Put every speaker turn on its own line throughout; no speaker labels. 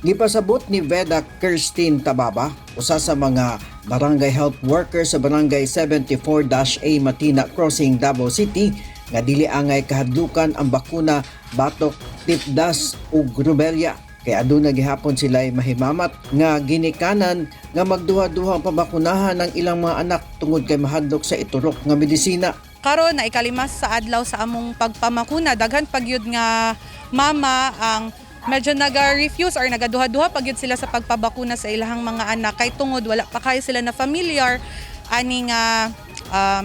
Gipasabot ni Veda Kirstine Tababa, usa sa mga barangay health worker sa Barangay 74-A Matina Crossing, Davao City, nga dili angay kahadlukan ang bakuna batok tipdas ug rubella. Kay aduna gihapon sila mahimamat nga ginikanan nga magduha-duha ang pabakunahan ng ilang mga anak tungod kay mahadlok sa iturok nga medisina.
Karon na ikalima sa adlaw sa among pagpamakuna, daghan pagyud nga mama ang medyo naga-refuse or nagaduha-duha pagyud sila sa pagpabakuna sa ilahang mga anak kay tungod wala pa kayo sila na familiar ani nga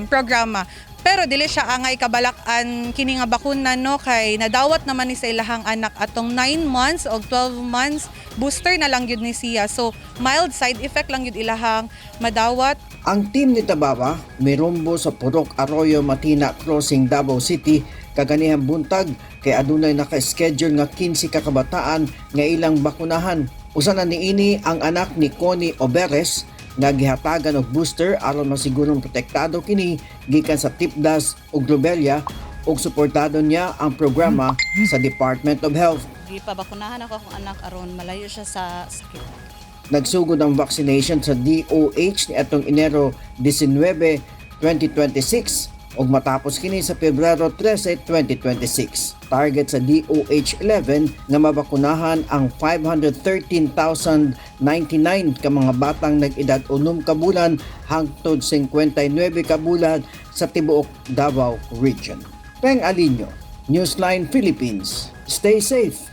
programa. Pero dili siya angay kabalak-an kini nga bakuna, no, kay nadawat naman ni sa ilahang anak atong 9 months o 12 months, booster na lang gyud ni siya. So mild side effect lang gyud ilahang madawat.
Ang team ni Tababa mirumbo sa Purok Arroyo, Matina Crossing, Davao City kaganihang buntag kay adunay naka-schedule nga 15 ka kabataan nga ilang bakunahan. Usa na niini ang anak ni Connie Oberes nga gihatagan og booster aron masigurong protektado kini gikan sa tipdas ug rubella, ug suportado niya ang programa sa Department of Health.
Gipabakunahan ako akong anak aron malayo siya sa sakit.
Nagsugod ang vaccination sa DOH ni atong Enero 19, 2026 ug matapos kini sa Pebrero 13, 2026. Target sa DOH 11 nga mabakunahan ang 513,099 ka mga batang nag-edad 6 ka bulan hangtod 59 ka bulan sa tibuok Davao Region. Peng Alinio, Newsline Philippines. Stay safe.